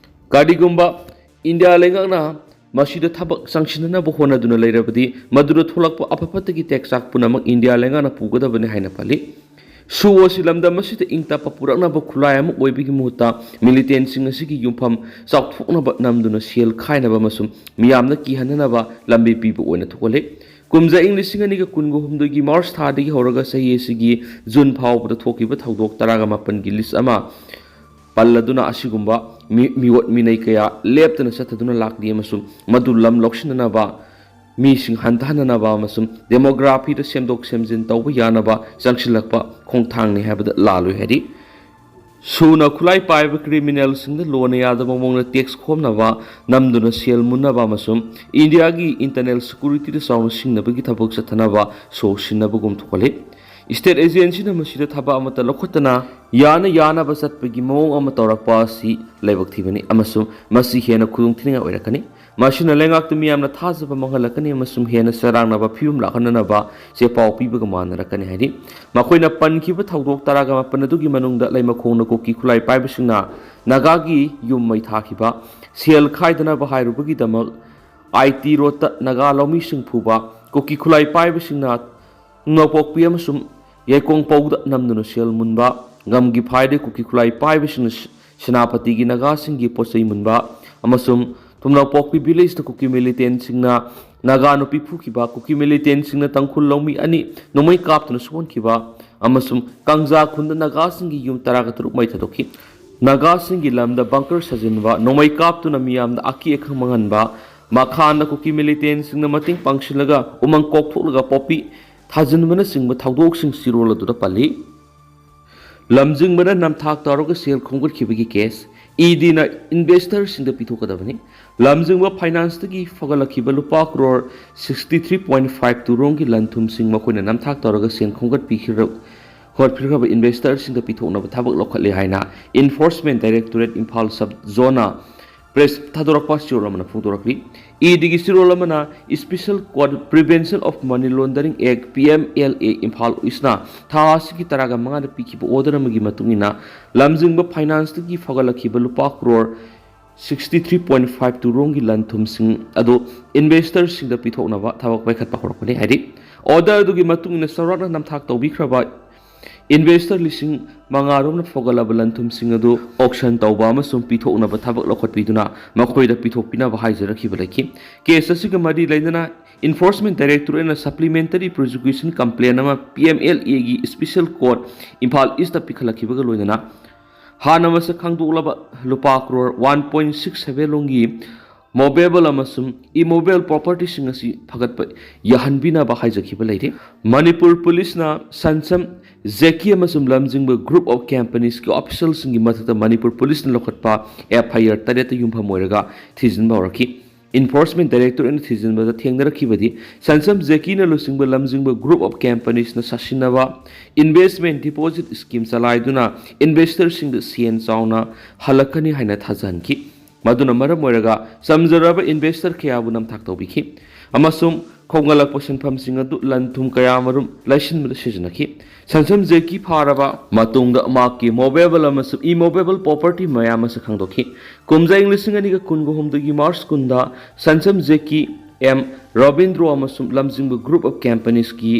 ꯀꯔꯤꯒꯨꯝꯕ ꯏꯟꯗꯤꯌꯥ ꯂꯩꯉꯥꯛꯅ ꯃꯁꯤꯗ ꯊꯕꯛ ꯆꯪꯁꯤꯟꯅꯅꯕ ꯍꯣꯠꯅꯗꯨꯅ ꯂꯩꯔꯕꯗꯤ, ꯃꯗꯨꯗ ꯊꯣꯛꯂꯛꯄ ꯑꯐ ꯐꯠꯇꯒꯤ ꯇꯦꯛꯆꯥꯛ ꯄꯨꯝꯅꯃꯛ ꯏꯟꯗꯤꯌꯥ ꯂꯩꯉꯥꯛꯅ ꯄꯨꯒꯗꯕꯅꯤ ꯍꯥꯏꯅ ꯄꯜꯂꯤ꯫ ꯁꯨ ꯑꯁꯤ ꯂꯝꯗꯝ ꯑꯁꯤꯗ ꯏꯪ ꯇꯞꯄ ꯄꯨꯔꯛꯅꯕ ꯈꯨꯠꯂꯥꯏ ꯑꯃ ꯑꯣꯏꯕꯒꯤ ꯃꯍꯨꯠꯇ, militantꯁꯤꯡ ꯑꯁꯤꯒꯤ ꯌꯨꯝꯐꯝ ꯆꯥꯎꯊꯣꯛꯅꯕ ꯅꯝꯗꯨꯅ ꯁꯦꯜ ꯈꯥꯏꯅꯕ ꯑꯃꯁꯨꯡ ꯃꯤꯌꯥꯝꯗ ꯀꯤꯍꯟꯅꯅꯕ ꯂꯝꯕꯤ ꯄꯤꯕ ꯑꯣꯏꯅ ꯊꯣꯛꯍꯜꯂꯤ꯫ ꯀꯨꯝꯖꯥ ꯏꯪ ꯂꯤꯁꯤꯡ ꯑꯅꯤꯒ ꯀꯨꯟꯒ ꯍꯨꯝꯗꯣꯏꯒꯤ ꯃꯥꯔꯆ ꯊꯥꯗꯒꯤ ꯍꯧꯔꯒ ꯆꯍꯤ ꯑꯁꯤꯒꯤ ꯖꯨꯟ ꯐꯥꯎꯕꯗ ꯊꯣꯛꯈꯤꯕ ꯊꯧꯗꯣꯛ ꯇꯔꯥꯒ ꯃꯥꯄꯟꯒꯤ ꯂꯤꯁ ꯑꯃ ꯄꯜꯂꯗꯨꯅ ꯑꯁꯤꯒꯨꯝꯕ ꯃꯤ-, ꯃꯤꯑꯣꯠ ꯃꯤꯅꯩ ꯀꯌꯥ ꯂꯦꯞꯇꯅ ꯆꯠꯊꯗꯨꯅ ꯂꯥꯛꯂꯤ ꯑꯃꯁꯨꯡ ꯃꯗꯨ ꯂꯝ ꯂꯧꯁꯤꯟꯅꯅꯕ, ꯃꯤꯁꯤꯡ ꯍꯟꯊꯍꯟꯅꯅꯕ ꯑꯃꯁꯨꯡ ꯗꯦꯃꯣꯒ꯭ꯔꯥꯐꯤꯗ ꯁꯦꯝꯗꯣꯛ ꯁꯦꯝꯖꯤꯟ ꯇꯧꯕ ꯌꯥꯅꯕ ꯆꯪꯁꯤꯜꯂꯛꯄ ꯈꯣꯡꯊꯥꯡꯅꯤ ꯍꯥꯏꯕꯗ ꯂꯥꯜꯂꯣꯏ ꯍꯥꯏꯔꯤ꯫ ꯁꯨꯅ ꯈꯨꯠꯂꯥꯏ ꯄꯥꯏꯕ ꯀ꯭ꯔꯤꯃꯤꯅꯦꯜꯁꯤꯡꯗ ꯂꯣꯟꯅ ꯌꯥꯗꯕ ꯃꯑꯣꯡꯗ ꯇꯦꯛꯁ ꯈꯣꯝꯅꯕ, ꯅꯝꯗꯨꯅ ꯁꯦꯜ ꯃꯨꯟꯅꯕ ꯑꯃꯁꯨꯡ ꯏꯟꯗꯤꯌꯥꯒꯤ ꯏꯟꯇꯔꯅꯦꯜ ꯁꯦꯀ꯭ꯌꯨꯔꯤꯇꯤꯗ ꯆꯥꯎꯅ ꯁꯤꯡꯅꯕꯒꯤ ꯊꯕꯛ ꯆꯠꯊꯅꯕ ꯁꯣꯛ ꯁꯤꯟꯅꯕꯒꯨꯝ ꯊꯣꯛꯍꯜꯂꯤ꯫ ꯁ꯭ꯇꯦꯠ ꯑꯦꯖꯦꯟꯁꯤꯅ ꯃꯁꯤꯗ ꯊꯕꯛ ꯑꯃꯠꯇ ꯂꯧꯈꯠꯇꯅ ꯌꯥꯅ ꯌꯥꯅꯕ ꯆꯠꯄꯒꯤ ꯃꯑꯣꯡ ꯑꯃ ꯇꯧꯔꯛꯄ ꯑꯁꯤ ꯂꯥꯏꯕꯛ ꯊꯤꯕꯅꯤ ꯑꯃꯁꯨꯡ ꯃꯁꯤ ꯍꯦꯟꯅ ꯈꯨꯗꯣꯡꯊꯤꯅꯤꯡꯉꯥꯏ ꯑꯣꯏꯔꯛꯀꯅꯤ꯫ ꯃꯁꯤꯅ ꯂꯩꯉꯥꯛꯇ ꯃꯤꯌꯥꯝꯅ ꯊꯥꯖꯕ ꯃꯥꯡꯍꯜꯂꯛꯀꯅꯤ ꯑꯃꯁꯨꯡ ꯍꯦꯟꯅ ꯆꯔꯥꯡꯅꯕ ꯐꯤꯕꯝ ꯂꯥꯛꯍꯟꯅꯅꯕ ꯆꯦ ꯄꯥꯎ ꯄꯤꯕꯒ ꯃꯥꯟꯅꯔꯛꯀꯅꯤ ꯍꯥꯏꯔꯤ꯫ ꯃꯈꯣꯏꯅ ꯄꯟꯈꯤꯕ ꯊꯧꯗꯣꯛ ꯇꯔꯥꯒ ꯃꯥꯄꯟ ꯑꯗꯨꯒꯤ ꯃꯅꯨꯡꯗ ꯂꯩꯃꯈꯣꯡꯅ ꯀꯨꯀꯤ ꯈꯨꯠꯂꯥꯏ ꯄꯥꯏꯕꯁꯤꯡꯅ ꯅꯥꯒꯥꯒꯤ ꯌꯨꯝ ꯃꯩ ꯊꯥꯈꯤꯕ, ꯁꯦꯜ ꯈꯥꯏꯗꯅꯕ ꯍꯥꯏꯔꯨꯕꯒꯤꯗꯃꯛ ꯑꯥꯏ ꯇꯤ ꯔꯣꯗꯇ ꯅꯥꯒꯥ ꯂꯧꯃꯤꯁꯤꯡ ꯐꯨꯕ, ꯀꯨꯀꯤ ꯈꯨꯠꯂꯥꯏ ꯄꯥꯏꯕꯁꯤꯡꯅ ꯅꯣꯡꯄꯣꯛꯄꯤ ꯑꯃꯁꯨꯡ ꯌꯥꯏꯈꯣꯡꯄꯧꯗ ꯅꯝꯗꯨꯅ ꯁꯦꯜ ꯃꯨꯟꯕ, ꯒꯝꯒꯤ ꯐꯥꯏꯗ ꯀꯨꯀꯤ ꯈꯨꯠꯂꯥꯏ ꯄꯥꯏꯕꯁꯤꯡꯅ ꯁ-, ꯁꯦꯅꯥꯄꯇꯤꯒꯤ ꯅꯥꯒꯥꯁꯤꯡꯒꯤ ꯄꯣꯠꯆꯩ ꯃꯨꯟꯕ ꯑꯃꯁꯨꯡ ꯊꯨꯝꯅꯥꯎꯄꯣꯛꯄꯤ ꯚꯤꯂꯦꯖꯇ ꯀꯨꯀꯤ ꯃꯤꯂꯤꯇꯦꯟꯁꯤꯡꯅ ꯅꯥꯒꯥ ꯅꯨꯄꯤ ꯐꯨꯈꯤꯕ, ꯀꯨꯀꯤ ꯃꯤꯂꯤꯇꯦꯟꯁꯤꯡꯅ ꯇꯥꯡꯈꯨꯜ ꯂꯧꯃꯤ ꯑꯅꯤ ꯅꯣꯡꯃꯩ ꯀꯥꯞꯇꯨꯅ ꯁꯣꯛꯍꯟꯈꯤꯕ ꯑꯃꯁꯨꯡ ꯀꯪꯖꯥ ꯈꯨꯟꯗ ꯅꯥꯒꯥꯁꯤꯡꯒꯤ ꯌꯨꯝ ꯇꯔꯥꯒ ꯇꯔꯨꯛ ꯃꯩ ꯊꯥꯗꯣꯛꯈꯤ꯫ ꯅꯥꯒꯥꯁꯤꯡꯒꯤ ꯂꯝꯗ ꯕꯪꯀꯔ ꯁꯥꯖꯤꯟꯕ, ꯅꯣꯡꯃꯩ ꯀꯥꯞꯇꯨꯅ ꯃꯤꯌꯥꯝꯗ ꯑꯀꯤ ꯑꯈꯪ ꯃꯥꯡꯍꯟꯕ, ꯃꯈꯥꯟꯗ ꯀꯨꯀꯤ ꯃꯤꯂꯤꯇꯦꯟꯁꯤꯡꯅ ꯃꯇꯦꯡ ꯄꯥꯡꯁꯤꯜꯂꯒ ꯎꯃꯪ ꯀꯣꯛꯊꯣꯛꯂꯒ ꯄꯣꯄꯤ ꯊꯥꯖꯤꯟꯕꯅꯆꯤꯡꯕ ꯊꯧꯗꯣꯛꯁꯤꯡ ꯆꯤꯔꯣꯜ ꯑꯗꯨꯗ ꯄꯜꯂꯤ꯫ ꯂꯝꯖꯤꯡꯕꯅ ꯅꯝꯊꯥꯛ ꯇꯧꯔꯒ ꯁꯦꯜ ꯈꯣꯝꯒꯠꯈꯤꯕꯒꯤ ꯀꯦꯁ, ꯏ ꯗꯤꯅ ꯏꯟꯚꯦꯁꯇꯔꯁꯤꯡꯗ ꯄꯤꯊꯣꯛꯀꯗꯕꯅꯤ꯫ ꯂꯝꯖꯤꯡꯕ ꯐꯥꯏꯅꯥꯟꯁꯇꯒꯤ ꯐꯒꯠꯂꯛꯈꯤꯕ ꯂꯨꯄꯥ crore sixty three point five two ꯔꯣꯝꯒꯤ ꯂꯟ ꯊꯨꯝꯁꯤꯡ ꯃꯈꯣꯏꯅ ꯅꯝꯊꯥꯛ ꯇꯧꯔꯒ ꯁꯦꯜ ꯈꯣꯝꯒꯠꯄꯤꯈꯤꯔ-, ꯈꯣꯝꯒꯠꯄꯤꯈ꯭ꯔꯕ ꯏꯟꯚꯦꯁꯇꯔꯁꯤꯡꯗ ꯄꯤꯊꯣꯛꯅꯕ ꯊꯕꯛ ꯂꯧꯈꯠꯂꯦ ꯍꯥꯏꯅ ꯏꯟꯐꯣꯔꯁꯃꯦꯟ ꯗꯥꯏꯔꯦꯛꯇꯣꯔꯦꯠ ꯏꯝꯐꯥꯜ ꯁꯕ ꯖꯣꯟꯅ ꯄ꯭ꯔꯦꯁ ꯊꯥꯗꯣꯔꯛꯄ ꯆꯦꯔꯣꯜ ꯑꯃꯅ ꯐꯣꯡꯗꯣꯔꯛꯂꯤ꯫ ꯏ ꯗꯤꯒꯤ ꯆꯦꯔꯣꯜ ꯑꯃꯅ Special Quad-, Prevention of Money Laundering Act, P M L A, Imphal ꯏꯁꯅ ꯊꯥ ꯑꯁꯤꯒꯤ ꯇꯔꯥꯒ ꯃꯉꯥꯗ ꯄꯤꯈꯤꯕ ꯑꯣꯔꯗꯔ ꯑꯃꯒꯤ ꯃꯇꯨꯡ ꯏꯟꯅ ꯂꯝꯖꯤꯡꯕ ꯐꯥꯏꯅꯥꯟꯁꯇꯒꯤ ꯐꯒꯠꯂꯛꯈꯤꯕ ꯂꯨꯄꯥ crore sixty three point five two ꯔꯣꯝꯒꯤ ꯂꯟ ꯊꯨꯝꯁꯤꯡ ꯑꯗꯨ ꯏꯟꯚꯦꯁꯇꯔꯁꯤꯡꯗ ꯄꯤꯊꯣꯛꯅꯕ ꯊꯕꯛ ꯄꯥꯏꯈꯠꯄ ꯍꯧꯔꯛꯄꯅꯤ ꯍꯥꯏꯔꯤ꯫ ꯑꯣꯔꯗꯔ ꯑꯗꯨꯒꯤ ꯃꯇꯨꯡ ꯏꯟꯅ ꯆꯥꯎꯔꯥꯛꯅ ꯅꯝꯊꯥꯛ ꯇꯧꯕꯤꯈ꯭ꯔꯕ ꯏꯟꯚꯦꯁꯇꯔ ꯂꯤꯁꯤꯡ ꯃꯉꯥ ꯔꯣꯝꯅ ꯐꯒꯠꯂꯕ ꯂꯟ ꯊꯨꯝꯁꯤꯡ ꯑꯗꯨ ꯑꯣꯛꯁꯟ ꯇꯧꯕ ꯑꯃꯁꯨꯡ ꯄꯤꯊꯣꯛꯅꯕ ꯊꯕꯛ ꯂꯧꯈꯠꯄꯤꯗꯨꯅ ꯃꯈꯣꯏꯗ ꯄꯤꯊꯣꯛꯄꯤꯅꯕ ꯍꯥꯏꯖꯔꯛꯈꯤꯕ ꯂꯩꯈꯤ꯫ ꯀꯦꯁ ꯑꯁꯤꯒ ꯃꯔꯤ ꯂꯩꯅꯅ Enforcement Directorate ꯅ Supplementary Prosecution Complaint ꯑꯃ P M L A ꯒꯤ Special Court ꯏꯝꯐꯥꯜ ꯏꯁꯇ ꯄꯤꯈꯠꯂꯛꯈꯤꯕꯒ ꯂꯣꯏꯅꯅ ꯍꯥꯟꯅ ꯃꯁꯛ ꯈꯪꯗꯣꯛꯂꯕ ꯂꯨꯄꯥ crore one point six seven ꯂꯣꯝꯒꯤ movable ꯑꯃꯁꯨꯡ immovable property ꯁꯤꯡ ꯑꯁꯤ ꯐꯒꯠꯄ ꯌꯥꯍꯟꯕꯤꯅꯕ ꯍꯥꯏꯖꯈꯤꯕ ꯂꯩꯔꯤ꯫ ꯃꯅꯤꯄꯨꯔ ꯄꯨꯂꯤꯁꯅ ꯁꯟꯁꯝ ꯖꯦꯀꯤ ꯑꯃꯁꯨꯡ ꯂꯝꯖꯤꯡꯕ group of companies ꯀꯤ official ꯁꯤꯡꯒꯤ ꯃꯊꯛꯇ ꯃꯅꯤꯄꯨꯔ ꯄꯨꯂꯤꯁꯅ ꯂꯧꯈꯠꯄ F I R ꯇꯔꯦꯠꯇ ꯌꯨꯝꯐꯝ ꯑꯣꯏꯔꯒ ꯊꯤꯖꯤꯟꯕ ꯍꯧꯔꯛꯈꯤ꯫ Enforcement Directorate ꯅ ꯊꯤꯖꯤꯟꯕꯗ ꯊꯦꯡꯅꯔꯛꯈꯤꯕꯗꯤ ꯁꯟꯁꯝ ꯖꯦꯀꯤꯅ ꯂꯨꯆꯤꯡꯕ ꯂꯝꯖꯤꯡꯕ group of companies ꯅ ꯁꯥꯁꯤꯟꯅꯕ investment deposit scheme ꯆꯂꯥꯏꯗꯨꯅ investor ꯁꯤꯡꯗ ꯁꯦꯟ ꯆꯥꯎꯅ ꯍꯜꯂꯛꯀꯅꯤ ꯍꯥꯏꯅ ꯊꯥꯖꯍꯟꯈꯤ꯫ ꯃꯗꯨꯅ ꯃꯔꯝ ꯑꯣꯏꯔꯒ ꯆꯝꯖꯔꯕ investor ꯀꯌꯥꯕꯨ ꯅꯝꯊꯥꯛ ꯇꯧꯕꯤꯈꯤ ꯑꯃꯁꯨꯡ ꯈꯣꯝꯒꯠꯂꯛꯄ ꯁꯦꯟꯐꯝꯁꯤꯡ ꯑꯗꯨ ꯂꯟ ꯊꯨꯝ ꯀꯌꯥ ꯃꯔꯨꯝ ꯂꯩꯁꯤꯟꯕꯗ ꯁꯤꯖꯤꯟꯅꯈꯤ꯫ ꯁꯟꯁꯝ ꯖꯦꯀꯤ ꯐꯥꯔꯕ ꯃꯇꯨꯡꯗ ꯃꯍꯥꯛꯀꯤ movable ꯑꯃꯁꯨꯡ immovable property ꯃꯌꯥꯝ ꯑꯁꯤ ꯈꯪꯗꯣꯛꯈꯤ꯫ ꯀꯨꯝꯖꯥ ꯏꯪ ꯂꯤꯁꯤꯡ ꯑꯅꯤꯒ ꯀꯨꯟꯒ ꯍꯨꯝꯗꯣꯏꯒꯤ ꯃꯥꯔꯆ ꯀꯨꯟꯗ ꯁꯟꯁꯝ ꯖꯦꯀꯤ ꯑꯦꯝ ꯔꯣꯕꯤꯟꯗ꯭ꯔꯣ ꯑꯃꯁꯨꯡ ꯂꯝꯖꯤꯡꯕ group of companies ꯀꯤ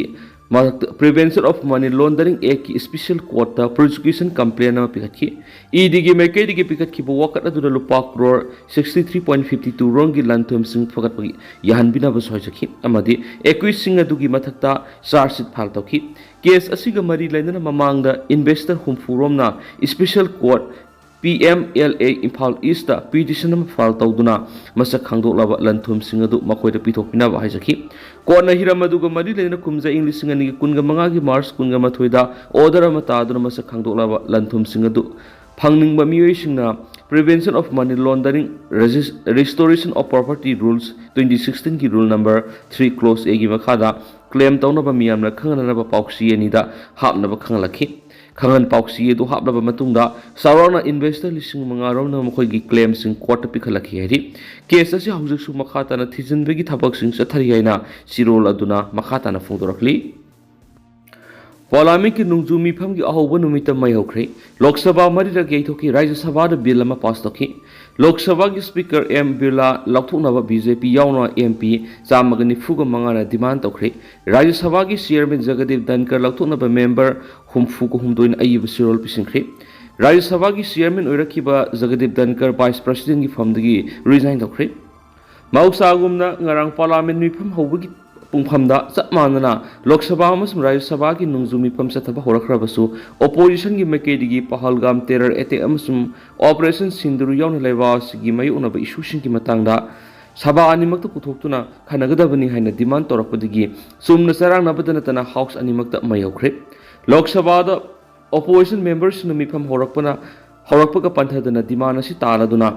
ꯃꯔꯛꯇ Prevention of Money Laundering Act ꯀꯤ Special Court ꯇ prosecution complaint ꯑꯃ ꯄꯤꯈꯠꯈꯤ꯫ ꯏ ꯗꯤꯒꯤ ꯃꯥꯏꯀꯩꯗꯒꯤ ꯄꯤꯈꯠꯈꯤꯕ ꯋꯥꯀꯠ ꯑꯗꯨꯗ ꯂꯨꯄꯥ crore sixty three point fifty two ꯔꯣꯝꯒꯤ ꯂꯟ ꯊꯨꯝꯁꯤꯡ ꯐꯒꯠꯄꯒꯤ ꯌꯥꯍꯟꯕꯤꯅꯕꯁꯨ ꯍꯥꯏꯖꯈꯤ ꯑꯃꯗꯤ accused ꯁꯤꯡ ꯑꯗꯨꯒꯤ ꯃꯊꯛꯇ charge sheet file ꯇꯧꯈꯤ꯫ Case ꯑꯁꯤꯒ ꯃꯔꯤ ꯂꯩꯅꯅ ꯃꯃꯥꯡꯗ investor ꯍꯨꯝꯐꯨ ꯔꯣꯝꯅ Special Court P M L A Imphal east petition ꯑꯃ file ꯇꯧꯗꯨꯅ ꯃꯁꯛ ꯈꯪꯗꯣꯛꯂꯕ ꯂꯟ ꯊꯨꯝꯁꯤꯡ ꯑꯗꯨ ꯃꯈꯣꯏꯗ ꯄꯤꯊꯣꯛꯄꯤꯅꯕ ꯍꯥꯏꯖꯈꯤ꯫ Court ꯅ ꯍꯤꯔꯝ ꯑꯗꯨꯒ ꯃꯔꯤ ꯂꯩꯅꯅ ꯀꯨꯝꯖꯥ ꯏꯪ ꯂꯤꯁꯤꯡ ꯑꯅꯤꯒ ꯀꯨꯟꯒ ꯃꯉꯥꯒꯤ ꯃꯥꯔꯆ ꯀꯨꯟꯒ ꯃꯥꯊꯣꯏꯗ order ꯑꯃ ꯇꯥꯗꯨꯅ ꯃꯁꯛ ꯈꯪꯗꯣꯛꯂꯕ ꯂꯟ ꯊꯨꯝꯁꯤꯡ ꯑꯗꯨ ꯐꯪꯅꯤꯡꯕ ꯃꯤꯑꯣꯏꯁꯤꯡꯅ Prevention of Money Laundering, Regis-, Restoration of Property Rules twenty sixteen ꯒꯤ rule number three clause A ꯒꯤ ꯃꯈꯥꯗ claim ꯇꯧꯅꯕ ꯃꯤꯌꯥꯝꯅ ꯈꯪꯍꯟꯅꯅꯕ ꯄꯥꯎꯆꯦ ꯑꯅꯤꯗ ꯍꯥꯞꯅꯕ ꯈꯪꯍꯜꯂꯛꯈꯤ꯫ ꯈꯪꯍꯟ ꯄꯥꯎꯆꯦ ꯑꯗꯨ ꯍꯥꯞꯂꯕ ꯃꯇꯨꯡꯗ ꯆꯥꯎꯔꯥꯛꯅ investor ꯂꯤꯁꯤꯡ ꯃꯉꯥ ꯔꯣꯝꯅ ꯃꯈꯣꯏꯒꯤ claim ꯁꯤꯡ court ꯇ ꯄꯤꯈꯠꯂꯛꯈꯤ ꯍꯥꯏꯔꯤ꯫ Case ꯑꯁꯤ ꯍꯧꯖꯤꯛꯁꯨ ꯃꯈꯥ ꯇꯥꯅ ꯊꯤꯖꯤꯟꯕꯒꯤ ꯊꯕꯛꯁꯤꯡ ꯆꯠꯊꯔꯤ ꯍꯥꯏꯅ ꯆꯦꯔꯣꯜ ꯑꯗꯨꯅ ꯃꯈꯥ ꯇꯥꯅ ꯐꯣꯡꯗꯣꯔꯛꯂꯤ꯫ ꯄꯥꯔꯂꯤꯌꯥꯃꯦꯟꯠꯀꯤ ꯅꯣꯡꯖꯨ ꯃꯤꯐꯝꯒꯤ ꯑꯍꯧꯕ ꯅꯨꯃꯤꯠꯇ ꯃꯩ ꯍꯧꯈ꯭ꯔꯦ꯫ ꯂꯣꯛ ꯁꯚꯥ ꯃꯔꯤꯔꯛ ꯌꯩꯊꯣꯛꯈꯤ꯫ ꯔꯥꯖ꯭ꯌ ꯁꯚꯥꯗ ꯕꯤꯜ ꯑꯃ ꯄꯥꯁ ꯇꯧꯈꯤ꯫ ꯂꯣꯛ ꯁꯚꯥꯒꯤ ꯁ꯭ꯄꯤꯀꯔ ꯑꯦꯝ ꯕꯤꯔꯂꯥ ꯂꯧꯊꯣꯛꯅꯕ ꯕꯤ ꯖꯦ ꯄꯤ ꯌꯥꯎꯅ ꯑꯦꯝ ꯄꯤ ꯆꯥꯝꯃꯒ ꯅꯤꯐꯨꯒ ꯃꯉꯥꯅ demand ꯇꯧꯈ꯭ꯔꯦ꯫ ꯔꯥꯖ꯭ꯌ ꯁꯚꯥꯒꯤ ꯆꯤꯌꯔꯃꯦꯟ ꯖꯒꯗꯤꯞ ꯙꯟꯀꯔ ꯂꯧꯊꯣꯛꯅꯕ ꯃꯦꯝꯕꯔ ꯍꯨꯝꯐꯨꯒ ꯍꯨꯝꯗꯣꯏꯅ ꯑꯏꯕ ꯆꯦꯔꯣꯜ ꯄꯤꯁꯤꯟꯈ꯭ꯔꯦ꯫ ꯔꯥꯖ꯭ꯌ ꯁꯚꯥꯒꯤ ꯆꯤꯌꯔꯃꯦꯟ ꯑꯣꯏꯔꯛꯈꯤꯕ ꯖꯒꯗꯤꯞ ꯙꯟꯀꯔ ꯚꯥꯏꯁ ꯄ꯭ꯔꯦꯁꯤꯗꯦꯟꯠꯀꯤ ꯐꯝꯗꯒꯤ resign ꯇꯧꯈ꯭ꯔꯦ꯫ ꯃꯍꯧꯁꯥꯒꯨꯝꯅ ꯉꯔꯥꯡ ꯄꯥꯔꯂꯥꯃꯦꯟ ꯃꯤꯐꯝ ꯍꯧꯕꯒꯤ ꯄꯨꯡꯐꯝꯗ ꯆꯞ ꯃꯥꯟꯅꯅ ꯂꯣꯛ ꯁꯚꯥ ꯑꯃꯁꯨꯡ ꯔꯥꯖ꯭ꯌ ꯁꯚꯥꯒꯤ ꯅꯣꯡꯖꯨ ꯃꯤꯐꯝ ꯆꯠꯊꯕ ꯍꯧꯔꯛꯈ꯭ꯔꯕꯁꯨ, ꯑꯣꯄꯣꯖꯤꯁꯟꯒꯤ ꯃꯥꯏꯀꯩꯗꯒꯤ ꯄꯍꯜꯒꯥꯝ ꯇꯦꯔꯔ ꯑꯦꯇꯦꯛ ꯑꯃꯁꯨꯡ ꯑꯣꯄꯔꯦꯁꯟ ꯁꯤꯟꯗꯨꯔ ꯌꯥꯎꯅ ꯂꯩꯕꯥꯛ ꯑꯁꯤꯒꯤ ꯃꯥꯌꯣꯛꯅꯕ ꯏꯁꯨꯁꯤꯡꯒꯤ ꯃꯇꯥꯡꯗ ꯁꯚꯥ ꯑꯅꯤꯃꯛꯇ ꯄꯨꯊꯣꯛꯇꯨꯅ ꯈꯟꯅꯒꯗꯕꯅꯤ ꯍꯥꯏꯅ ꯗꯤꯃꯥꯟ ꯇꯧꯔꯛꯄꯗꯒꯤ ꯆꯨꯝꯅ ꯆꯔꯥꯡꯅꯕꯗ ꯅꯠꯇꯅ ꯍꯥꯎꯁ ꯑꯅꯤꯃꯛꯇ ꯃꯩ ꯍꯧꯈ꯭ꯔꯦ꯫ ꯂꯣꯛ ꯁꯚꯥꯗ ꯑꯣꯄꯣꯖꯤꯁꯟ ꯃꯦꯝꯕꯔꯁꯤꯡꯅ ꯃꯤꯐꯝ ꯍꯧꯔꯛꯄꯅ ꯍꯧꯔꯛꯄꯒ ꯄꯟꯊꯗꯅ ꯗꯤꯃꯥꯟ ꯑꯁꯤ ꯇꯥꯜꯂꯗꯨꯅ,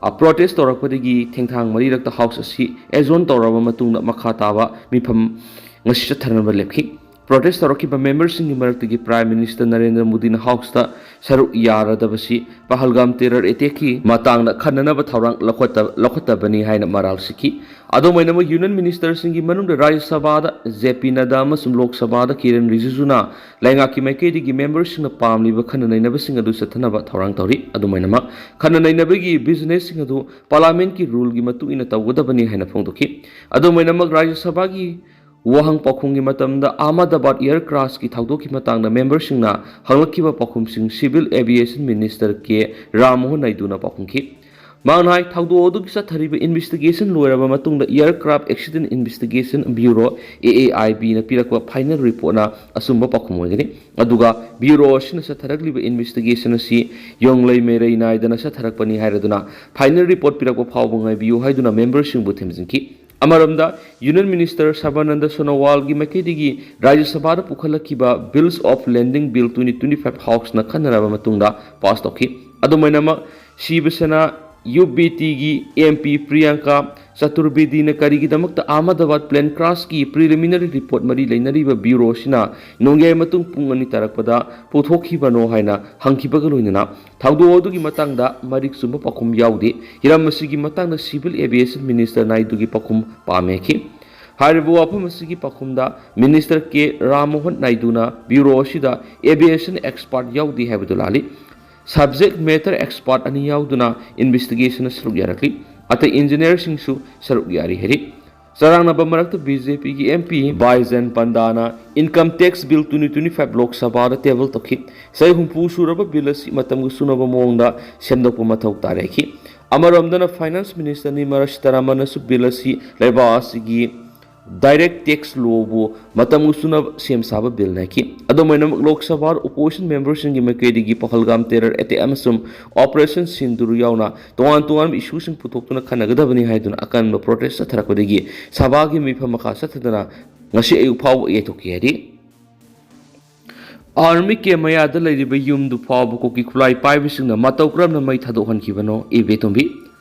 ꯑ, ꯄ꯭ꯔꯣꯇꯦꯁ ꯇꯧꯔꯛꯄꯗꯒꯤ ꯊꯦꯡꯊꯥꯡ ꯃꯔꯤꯔꯛꯇ ꯍꯥꯎꯁ ꯑꯁꯤ ꯑꯦꯖꯣꯔꯟ ꯇꯧꯔꯕ ꯃꯇꯨꯡꯗ ꯃꯈꯥ ꯇꯥꯕ ꯃꯤꯐꯝ ꯉꯁꯤ ꯆꯠꯊꯅꯕ ꯂꯦꯞꯈꯤ꯫ ꯄ꯭ꯔꯣꯇꯦꯁ ꯇꯧꯔꯛꯈꯤꯕ ꯃꯦꯝꯕꯔꯁꯤꯡꯒꯤ ꯃꯔꯛꯇꯒꯤ ꯄ꯭ꯔꯥꯏꯝ ꯃꯤꯅꯤꯁꯇꯔ ꯅꯔꯦꯟꯗ꯭ꯔ ꯃꯣꯗꯤꯅ ꯍꯥꯎꯁꯇ ꯁꯔꯨꯛ ꯌꯥꯔꯗꯕꯁꯤ ꯄꯍꯜꯒꯥꯝ ꯇꯦꯔꯔ ꯑꯦꯇꯦꯛꯀꯤ ꯃꯇꯥꯡꯗ ꯈꯟꯅꯅꯕ ꯊꯧꯔꯥꯡ ꯂꯧꯈꯠꯇ-, ꯂꯧꯈꯠꯇꯕꯅꯤ ꯍꯥꯏꯅ ꯃꯔꯥꯜ ꯁꯤꯈꯤ꯫ ꯑꯗꯨꯝ ꯑꯣꯏꯅꯃꯛ, ꯌꯨꯅꯤꯌꯟ ꯃꯤꯅꯤꯁꯇꯔꯁꯤꯡꯒꯤ ꯃꯅꯨꯡꯗ ꯔꯥꯖ꯭ꯌ ꯁꯚꯥꯗ ꯖꯦ ꯄꯤ ꯅꯗꯥ ꯑꯃꯁꯨꯡ ꯂꯣꯛ ꯁꯚꯥꯗ ꯀꯤꯔꯦꯟ ꯔꯤꯖꯤꯖꯨꯅ ꯂꯩꯉꯥꯛꯀꯤ ꯃꯥꯏꯀꯩꯗꯒꯤ ꯃꯦꯝꯕꯔꯁꯤꯡꯅ ꯄꯥꯝꯂꯤꯕ ꯈꯟꯅ ꯅꯩꯅꯕꯁꯤꯡ ꯑꯗꯨ ꯆꯠꯊꯅꯕ ꯊꯧꯔꯥꯡ ꯇꯧꯔꯤ꯫ ꯑꯗꯨꯝ ꯑꯣꯏꯅꯃꯛ, ꯈꯟꯅ ꯅꯩꯅꯕꯒꯤ ꯕꯤꯖꯤꯅꯦꯁꯁꯤꯡ ꯑꯗꯨ ꯄꯥꯔꯂꯥꯃꯦꯟꯠꯀꯤ ꯔꯨꯜꯒꯤ ꯃꯇꯨꯡ ꯏꯟꯅ ꯇꯧꯒꯗꯕꯅꯤ ꯍꯥꯏꯅ ꯐꯣꯡꯗꯣꯛꯈꯤ꯫ ꯑꯗꯨꯝ ꯑꯣꯏꯅꯃꯛ, ꯔꯥꯖ꯭ꯌ ꯁꯚꯥꯒꯤ ꯋꯥꯍꯪ ꯄꯥꯎꯈꯨꯝꯒꯤ ꯃꯇꯝꯗ ꯑꯍꯃꯗꯕꯥꯗ ꯑꯦꯌꯔ ꯀ꯭ꯔꯥꯁꯀꯤ ꯊꯧꯗꯣꯛꯀꯤ ꯃꯇꯥꯡꯗ ꯃꯦꯝꯕꯔꯁꯤꯡꯅ ꯍꯪꯂꯛꯈꯤꯕ ꯄꯥꯎꯈꯨꯝꯁꯤꯡ civil aviation minister K Rammohan ꯅꯥꯏꯗꯨꯅ ꯄꯥꯎꯈꯨꯝꯈꯤ꯫ ꯃꯍꯥꯛꯅ ꯍꯥꯏ, ꯊꯧꯗꯣꯛ ꯑꯗꯨꯒꯤ ꯆꯠꯊꯔꯤꯕ ꯏꯟꯚꯦꯁꯇꯤꯒꯦꯁꯟ ꯂꯣꯏꯔꯕ ꯃꯇꯨꯡꯗ aircraft accident investigation bureau, A A I ꯕꯤꯅ ꯄꯤꯔꯛꯄ ꯐꯥꯏꯅꯦꯜ ꯔꯤꯄꯣꯔꯠꯅ ꯑꯆꯨꯝꯕ ꯄꯥꯎꯈꯨꯝ ꯑꯣꯏꯒꯅꯤ꯫ ꯑꯗꯨꯒ ꯕ꯭ꯌꯨꯔꯣ ꯑꯁꯤꯅ ꯆꯠꯊꯔꯛꯂꯤꯕ ꯏꯟꯚꯦꯁꯇꯤꯒꯦꯁꯟ ꯑꯁꯤ ꯌꯣꯡꯂꯩ ꯃꯩꯔꯩ ꯅꯥꯏꯗꯅ ꯆꯠꯊꯔꯛꯄꯅꯤ ꯍꯥꯏꯔꯗꯨꯅ ꯐꯥꯏꯅꯦꯜ ꯔꯤꯄꯣꯔꯠ ꯄꯤꯔꯛꯄ ꯐꯥꯎꯕ ꯉꯥꯏꯕꯤꯌꯨ ꯍꯥꯏꯗꯨꯅ ꯃꯦꯝꯕꯔꯁꯤꯡꯕꯨ ꯊꯦꯝꯖꯤꯟꯈꯤ꯫ ꯑꯃꯔꯣꯝꯗ, ꯌꯨꯅꯤꯌꯟ ꯃꯤꯅꯤꯁꯇꯔ ꯁꯔꯕꯥꯅꯟꯗ ꯁꯣꯅꯣꯋꯥꯜꯒꯤ ꯃꯥꯏꯀꯩꯗꯒꯤ ꯔꯥꯖ꯭ꯌ ꯁꯚꯥꯗ ꯄꯨꯈꯠꯂꯛꯈꯤꯕ bills of lading bill twenty twenty five ꯍꯥꯎꯁꯅ ꯈꯟꯅꯔꯕ ꯃꯇꯨꯡꯗ ꯄꯥꯁ ꯇꯧꯈꯤ꯫ ꯑꯗꯨꯝ ꯑꯣꯏꯅꯃꯛ, ꯁꯤꯕ ꯁꯦꯅꯥ ꯌꯨ ꯕꯤ ꯇꯤꯒꯤ ꯑꯦꯝ ꯄꯤ ꯄ꯭ꯔꯤꯌꯥꯡꯀꯥ ꯆꯇꯨꯔꯕꯦꯗꯤꯅ ꯀꯔꯤꯒꯤꯗꯃꯛꯇ ꯑꯍꯃꯗꯕꯥꯗ ꯄ꯭ꯂꯦꯟ ꯀ꯭ꯔꯥꯁꯀꯤ ꯄ꯭ꯔꯤꯂꯤꯃꯤꯅꯔꯤ ꯔꯤꯄꯣꯔꯠ ꯃꯔꯤ ꯂꯩꯅꯔꯤꯕ ꯕ꯭ꯌꯨꯔꯣ ꯑꯁꯤꯅ ꯅꯣꯡꯌꯥꯏ ꯃꯇꯨꯡ ꯄꯨꯡ ꯑꯅꯤ ꯇꯥꯔꯛꯄꯗ ꯄꯨꯊꯣꯛꯈꯤꯕꯅꯣ ꯍꯥꯏꯅ ꯍꯪꯈꯤꯕꯒ ꯂꯣꯏꯅꯅ, ꯊꯧꯗꯣꯛ ꯑꯗꯨꯒꯤ ꯃꯇꯥꯡꯗ ꯃꯔꯤꯛ ꯆꯨꯝꯕ ꯄꯥꯎꯈꯨꯝ ꯌꯥꯎꯗꯦ꯫ ꯍꯤꯔꯝ ꯑꯁꯤꯒꯤ ꯃꯇꯥꯡꯗ ꯁꯤꯚꯤꯜ ꯑꯦꯚꯤꯌꯦꯁꯟ ꯃꯤꯅꯤꯁꯇꯔ ꯅꯥꯏꯗꯨꯒꯤ ꯄꯥꯎꯈꯨꯝ ꯄꯥꯝꯃꯦ ꯍꯥꯏꯈꯤ꯫ ꯍꯥꯏꯔꯤꯕ ꯋꯥꯐꯝ ꯑꯁꯤꯒꯤ ꯄꯥꯎꯈꯨꯝꯗ ꯃꯤꯅꯤꯁꯇꯔ ꯀꯦ ꯔꯥꯝꯃꯣꯍꯟ ꯅꯥꯏꯗꯨꯅ ꯕ꯭ꯌꯨꯔꯣ ꯑꯁꯤꯗ ꯑꯦꯚꯤꯌꯦꯁꯟ ꯑꯦꯛꯁꯄꯥꯔꯠ ꯌꯥꯎꯗꯦ ꯍꯥꯏꯕꯗꯨ ꯂꯥꯜꯂꯤ꯫ ꯁꯕꯖꯦꯛ ꯃꯦꯇꯔ ꯑꯦꯛꯁꯄꯥꯔꯠ ꯑꯅꯤ ꯌꯥꯎꯗꯨꯅ ꯏꯟꯚꯦꯁꯇꯤꯒꯦꯁꯟꯗ ꯁꯔꯨꯛ ꯌꯥꯔꯛꯂꯤ꯫ ꯑꯇꯩ ꯏꯟꯖꯤꯅꯤꯌꯔꯁꯤꯡꯁꯨ ꯁꯔꯨꯛ ꯌꯥꯔꯤ ꯍꯥꯏꯔꯤ꯫ ꯆꯔꯥꯡꯅꯕ ꯃꯔꯛꯇ ꯕꯤ ꯖꯦ ꯄꯤꯒꯤ ꯑꯦꯝ ꯄꯤ ꯕꯥꯏꯖꯟ ꯄꯟꯗꯥꯅ income tax bill twenty twenty five ꯂꯣꯛ ꯁꯚꯥꯗ ꯇꯦꯕꯜ ꯇꯧꯈꯤ꯫ ꯆꯍꯤ ꯍꯨꯝꯐꯨ ꯁꯨꯔꯕ ꯕꯤꯜ ꯑꯁꯤ ꯃꯇꯝꯒ ꯆꯨꯅꯕ ꯃꯑꯣꯡꯗ ꯁꯦꯝꯗꯣꯛꯄ ꯃꯊꯧ ꯇꯥꯔꯦ ꯍꯥꯏꯈꯤ꯫ ꯑꯃꯔꯣꯝꯗꯅ Finance Minister Nirmala Sitharaman-ꯅꯁꯨ ꯕꯤꯜ ꯑꯁꯤ ꯂꯩꯕꯥꯛ ꯑꯁꯤꯒꯤ direct tax law-ꯕꯨ ꯃꯇꯝꯒ ꯆꯨꯅꯕ ꯁꯦꯝ ꯁꯥꯕ ꯕꯤꯜꯅꯤ ꯍꯥꯏꯈꯤ꯫ ꯑꯗꯨꯝ ꯑꯣꯏꯅꯃꯛ, ꯂꯣꯛ ꯁꯚꯥꯗ opposition member-ꯁꯤꯡꯒꯤ ꯃꯥꯏꯀꯩꯗꯒꯤ ꯄꯍꯜꯒꯥꯝ terror attack ꯑꯃꯁꯨꯡ Operation Sindoor ꯌꯥꯎꯅ ꯇꯣꯉꯥꯟ ꯇꯣꯉꯥꯟꯕ issue-ꯁꯤꯡ ꯄꯨꯊꯣꯛꯇꯨꯅ ꯈꯟꯅꯒꯗꯕꯅꯤ ꯍꯥꯏꯗꯨꯅ ꯑꯀꯟꯕ protest ꯆꯠꯊꯔꯛꯄꯗꯒꯤ ꯁꯚꯥꯒꯤ ꯃꯤꯐꯝ ꯃꯈꯥ ꯆꯠꯊꯗꯅ ꯉꯁꯤ ꯑꯌꯨꯛ ꯐꯥꯎꯕ ꯌꯩꯊꯣꯛꯈꯤ ꯍꯥꯏꯔꯤ꯫ Army camp ꯃꯌꯥꯗ ꯂꯩꯔꯤꯕ ꯌꯨꯝꯗꯨ ꯐꯥꯎꯕ ꯀꯨꯀꯤ ꯈꯨꯠꯂꯥꯏ ꯄꯥꯏꯕꯁꯤꯡꯅ ꯃꯇꯧ ꯀꯔꯝꯅ ꯃꯩ ꯊꯥꯗꯣꯛꯍꯟꯈꯤꯕꯅꯣ? ꯏꯕꯦꯇꯣꯝꯕꯤ꯫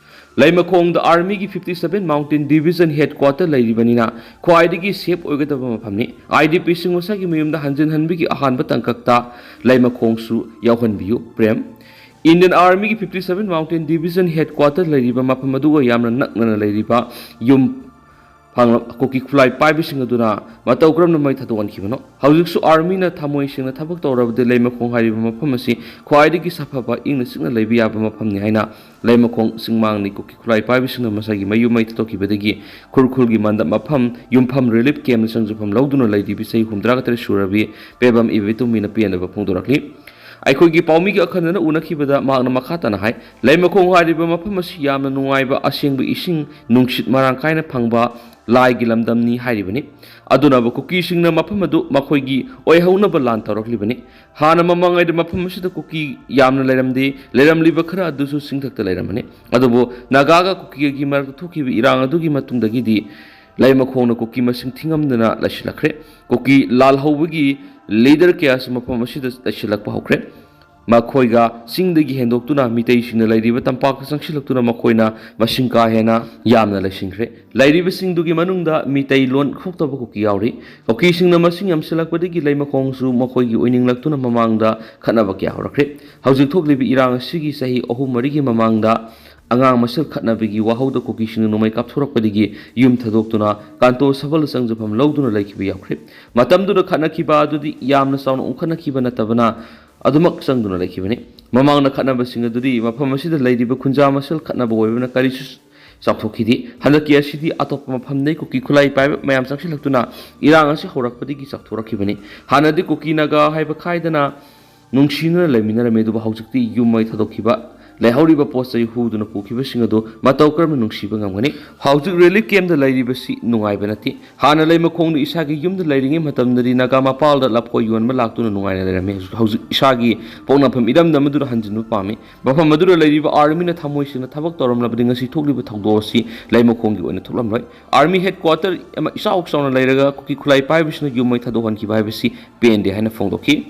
ꯂꯩꯃꯈꯣꯡꯗ Army-ꯒꯤ fifty seven Mountain Division headquarter ꯂꯩꯔꯤꯕꯅꯤꯅ ꯈ꯭ꯋꯥꯏꯗꯒꯤ safe ꯑꯣꯏꯒꯗꯕ ꯃꯐꯝꯅꯤ꯫ IDP-ꯁꯤꯡ ꯃꯁꯥꯒꯤ ꯃꯌꯨꯝꯗ ꯍꯟꯖꯤꯟꯍꯟꯕꯒꯤ ꯑꯍꯥꯟꯕ ꯇꯥꯡꯀꯛꯇ ꯂꯩꯃꯈꯣꯡꯁꯨ ꯌꯥꯎꯍꯟꯕꯤꯌꯨ꯫ Prem. Indian Army-ꯒꯤ fifty seven Mountain Division headquarter ꯂꯩꯔꯤꯕ ꯃꯐꯝ ꯑꯗꯨꯒ ꯌꯥꯝꯅ ꯅꯛꯅꯅ ꯂꯩꯔꯤꯕ ꯌꯨꯝ ꯐꯪꯂ-, ꯀꯨꯀꯤ ꯈꯨꯠꯂꯥꯏ ꯄꯥꯏꯕꯁꯤꯡ ꯑꯗꯨꯅ ꯃꯇꯧ ꯀꯔꯝꯅ ꯃꯩ ꯊꯥꯗꯣꯛꯍꯟꯈꯤꯕꯅꯣ? ꯍꯧꯖꯤꯛꯁꯨ Army-ꯅ ꯊꯃꯣꯏ ꯁꯦꯡꯅ ꯊꯕꯛ ꯇꯧꯔꯕꯗꯤ ꯂꯩꯃꯈꯣꯡ ꯍꯥꯏꯔꯤꯕ ꯃꯐꯝ ꯑꯁꯤ ꯈ꯭ꯋꯥꯏꯗꯒꯤ ꯁꯥꯐꯕ, ꯏꯪꯅ ꯆꯤꯛꯅ ꯂꯩꯕ ꯌꯥꯕ ꯃꯐꯝꯅꯤ ꯍꯥꯏꯅ ꯂꯩꯃꯈꯣꯡ ꯆꯤꯡꯃꯥꯡꯂꯤ ꯀꯨꯀꯤ ꯈꯨꯠꯂꯥꯏ ꯄꯥꯏꯕꯁꯤꯡꯅ ꯃꯁꯥꯒꯤ ꯃꯌꯨꯝ ꯃꯩ ꯊꯥꯗꯣꯛꯈꯤꯕꯗꯒꯤ ꯈꯨꯔꯈꯨꯜꯒꯤ ꯃꯟꯗꯞ ꯃꯐꯝ ꯌꯨꯝꯐꯝ relief camp-ꯗ ꯆꯪꯖꯐꯝ ꯂꯧꯗꯨꯅ ꯂꯩꯔꯤꯕꯤ ꯆꯍꯤ ꯍꯨꯝꯗ꯭ꯔꯥꯒ ꯇꯔꯦꯠ ꯁꯨꯔꯕꯤ ꯄꯦꯕꯝ ꯏꯕꯦꯇꯣꯝꯕꯤꯅ ꯄꯦꯟꯗꯕ ꯐꯣꯡꯗꯣꯔꯛꯂꯤ꯫ ꯑꯩꯈꯣꯏꯒꯤ ꯄꯥꯎꯃꯤꯒꯤ ꯑꯈꯟꯅꯅ ꯎꯅꯈꯤꯕꯗ ꯃꯍꯥꯛꯅ ꯃꯈꯥ ꯇꯥꯅ ꯍꯥꯏ, ꯂꯩꯃꯈꯣꯡ ꯍꯥꯏꯔꯤꯕ ꯃꯐꯝ ꯑꯁꯤ ꯌꯥꯝꯅ ꯅꯨꯡꯉꯥꯏꯕ, ꯑꯁꯦꯡꯕ ꯏꯁꯤꯡ ꯅꯨꯡꯁꯤꯠ ꯃꯔꯥꯡ ꯀꯥꯏꯅ ꯐꯪꯕ ꯂꯥꯏꯒꯤ ꯂꯝꯗꯝꯅꯤ ꯍꯥꯏꯔꯤꯕꯅꯤ꯫ ꯑꯗꯨꯅꯕꯨ ꯀꯨꯀꯤꯁꯤꯡꯅ ꯃꯐꯝ ꯑꯗꯨ ꯃꯈꯣꯏꯒꯤ ꯑꯣꯏꯍꯧꯅꯕ ꯂꯥꯟ ꯇꯧꯔꯛꯂꯤꯕꯅꯤ꯫ ꯍꯥꯟꯅ ꯃꯃꯥꯡꯉꯩꯗ ꯃꯐꯝ ꯑꯁꯤꯗ ꯀꯨꯀꯤ ꯌꯥꯝꯅ ꯂꯩꯔꯝꯗꯦ, ꯂꯩꯔꯝꯂꯤꯕ ꯈꯔ ꯑꯗꯨꯁꯨ ꯆꯤꯡꯊꯛꯇ ꯂꯩꯔꯝꯕꯅꯤ꯫ ꯑꯗꯨꯕꯨ ꯅꯥꯒꯥꯒ ꯀꯨꯀꯤꯒꯒꯤ ꯃꯔꯛꯇ ꯊꯣꯛꯈꯤꯕ ꯏꯔꯥꯡ ꯑꯗꯨꯒꯤ ꯃꯇꯨꯡꯗꯒꯤꯗꯤ ꯂꯩꯃꯈꯣꯡꯅ ꯀꯨꯀꯤ ꯃꯁꯤꯡ ꯊꯤꯉꯝꯗꯅ ꯂꯩꯁꯤꯜꯂꯛꯈ꯭ꯔꯦ꯫ ꯀꯨꯀꯤ ꯂꯥꯜꯍꯧꯕꯒꯤ leader ꯀꯌꯥꯁꯨ ꯃꯐꯝ ꯑꯁꯤꯗ ꯂꯩꯁꯤꯜꯂꯛꯄ ꯍꯧꯈ꯭ꯔꯦ꯫ ꯃꯈꯣꯏꯒ ꯆꯤꯡꯗꯒꯤ ꯍꯦꯟꯗꯣꯛꯇꯨꯅ ꯃꯤꯇꯩꯁꯤꯡꯅ ꯂꯩꯔꯤꯕ ꯇꯝꯄꯥꯛꯇ ꯆꯪꯁꯤꯜꯂꯛꯇꯨꯅ ꯃꯈꯣꯏꯅ ꯃꯁꯤꯡ ꯀꯥ ꯍꯦꯟꯅ ꯌꯥꯝꯅ ꯂꯩꯁꯤꯟꯈ꯭ꯔꯦ꯫ ꯂꯩꯔꯤꯕꯁꯤꯡꯗꯨꯒꯤ ꯃꯅꯨꯡꯗ ꯃꯤꯇꯩ ꯂꯣꯟ ꯊꯣꯛꯇꯕ ꯀꯨꯀꯤ ꯌꯥꯎꯔꯤ꯫ ꯀꯨꯀꯤꯁꯤꯡꯅ ꯃꯁꯤꯡ ꯌꯥꯝꯁꯤꯜꯂꯛꯄꯗꯒꯤ ꯂꯩꯃꯈꯣꯡꯁꯨ ꯃꯈꯣꯏꯒꯤ ꯑꯣꯏꯅꯤꯡꯂꯛꯇꯨꯅ ꯃꯃꯥꯡꯗ ꯈꯠꯅꯕ ꯀꯌꯥ ꯍꯧꯔꯛꯈ꯭ꯔꯦ꯫ ꯍꯧꯖꯤꯛ ꯊꯣꯛꯂꯤꯕ ꯏꯔꯥꯡ ꯑꯁꯤꯒꯤ ꯆꯍꯤ ꯑꯍꯨꯝ ꯃꯔꯤꯒꯤ ꯃꯃꯥꯡꯗ ꯑꯉꯥꯡ ꯃꯁꯦꯜ ꯈꯠꯅꯕꯒꯤ ꯋꯥꯍꯧꯗ ꯀꯨꯀꯤꯁꯤꯡꯅ ꯅꯣꯡꯃꯩ ꯀꯥꯞꯊꯣꯔꯛꯄꯗꯒꯤ ꯌꯨꯝ ꯊꯥꯗꯣꯛꯇꯨꯅ ꯀꯥꯟꯇꯣ ꯁꯕꯜ ꯆꯪꯖꯐꯝ ꯂꯧꯗꯨꯅ ꯂꯩꯈꯤꯕ ꯌꯥꯎꯈ꯭ꯔꯦ꯫ ꯃꯇꯝꯗꯨꯗ ꯈꯠꯅꯈꯤꯕ ꯑꯗꯨꯗꯤ ꯌꯥꯝꯅ ꯆꯥꯎꯅ ꯎꯪꯈꯠꯅꯈꯤꯕ ꯅꯠꯇꯕꯅ ꯑꯗꯨꯃꯛ ꯆꯪꯗꯨꯅ ꯂꯩꯈꯤꯕꯅꯤ꯫ ꯃꯃꯥꯡꯗ ꯈꯠꯅꯕꯁꯤꯡ ꯑꯗꯨꯗꯤ ꯃꯐꯝ ꯑꯁꯤꯗ ꯂꯩꯔꯤꯕ ꯈꯨꯟꯖꯥ ꯃꯁꯦꯜ ꯈꯠꯅꯕ ꯑꯣꯏꯕꯅ ꯀꯔꯤꯁꯨ ꯆꯥꯎꯊꯣꯛꯈꯤꯗꯦ꯫ ꯍꯟꯗꯛꯀꯤ ꯑꯁꯤꯗꯤ ꯑꯇꯣꯞꯄ ꯃꯐꯝꯗꯒꯤ ꯀꯨꯀꯤ ꯈꯨꯠꯂꯥꯏ ꯄꯥꯏꯕ ꯃꯌꯥꯝ ꯆꯪꯁꯤꯜꯂꯛꯇꯨꯅ ꯏꯔꯥꯡ ꯑꯁꯤ ꯍꯧꯔꯛꯄꯗꯒꯤ ꯆꯥꯎꯊꯣꯔꯛꯈꯤꯕꯅꯤ꯫ ꯍꯥꯟꯅꯗꯤ ꯀꯨꯀꯤ ꯅꯥꯒꯥ ꯍꯥꯏꯕ ꯈꯥꯏꯗꯅ ꯅꯨꯡꯁꯤꯅꯅ ꯂꯩꯃꯤꯟꯅꯔꯝꯃꯤ, ꯑꯗꯨꯕꯨ ꯍꯧꯖꯤꯛꯇꯤ ꯌꯨꯝ ꯃꯩ ꯊꯥꯗꯣꯛꯈꯤꯕ, ꯂꯩꯍꯧꯔꯤꯕ ꯄꯣꯠ ꯆꯩ ꯍꯨꯗꯨꯅ ꯄꯨꯈꯤꯕꯁꯤꯡ ꯑꯗꯨ ꯃꯇꯧ ꯀꯔꯝꯅ ꯅꯨꯡꯁꯤꯕ ꯉꯝꯒꯅꯤ? ꯍꯧꯖꯤꯛ ꯔꯤꯂꯤꯐ ꯀꯦꯝꯞꯇ ꯂꯩꯔꯤꯕꯁꯤ ꯅꯨꯡꯉꯥꯏꯕ ꯅꯠꯇꯦ꯫ ꯍꯥꯟꯅ ꯂꯩꯃꯈꯣꯡꯗ ꯏꯁꯥꯒꯤ ꯌꯨꯝꯗ ꯂꯩꯔꯤꯉꯩ ꯃꯇꯝꯗꯗꯤ ꯅꯥꯒꯥ ꯃꯄꯥꯜꯗ ꯂꯐꯣꯏ ꯌꯣꯟꯕ ꯂꯥꯛꯇꯨꯅ ꯅꯨꯡꯉꯥꯏꯅ ꯂꯩꯔꯝꯃꯤ꯫ ꯍꯧꯖꯤꯛ, ꯍꯧꯖꯤꯛ ꯏꯁꯥꯒꯤ ꯄꯣꯛꯅꯐꯝ ꯏꯔꯝꯗꯝ ꯑꯗꯨꯗ ꯍꯟꯖꯤꯟꯕ ꯄꯥꯝꯃꯤ꯫ ꯃꯐꯝ ꯑꯗꯨꯗ ꯂꯩꯔꯤꯕ ꯑꯥꯔꯃꯤꯅ ꯊꯃꯣꯏ ꯁꯦꯡꯅ ꯊꯕꯛ ꯇꯧꯔꯝꯂꯕꯗꯤ ꯉꯁꯤ ꯊꯣꯛꯂꯤꯕ ꯊꯧꯗꯣꯛ ꯑꯁꯤ ꯂꯩꯃꯈꯣꯡꯒꯤ ꯑꯣꯏꯅ ꯊꯣꯛꯂꯝꯂꯣꯏ꯫ ꯑꯥꯔꯃꯤ ꯍꯦꯗ ꯀ꯭ꯋꯥꯇꯔ ꯑꯃ ꯏꯆꯥꯎ ꯆꯥꯎꯅ ꯂꯩꯔꯒ ꯀꯨꯀꯤ ꯈꯨꯠꯂꯥꯏ ꯄꯥꯏꯕꯁꯤꯅ ꯌꯨꯝ ꯃꯩ ꯊꯥꯗꯣꯛꯍꯟꯈꯤꯕ ꯍꯥꯏꯕꯁꯤ ꯄꯦꯟꯗꯦ ꯍꯥꯏꯅ ꯐꯣꯡꯗꯣꯛꯈꯤ꯫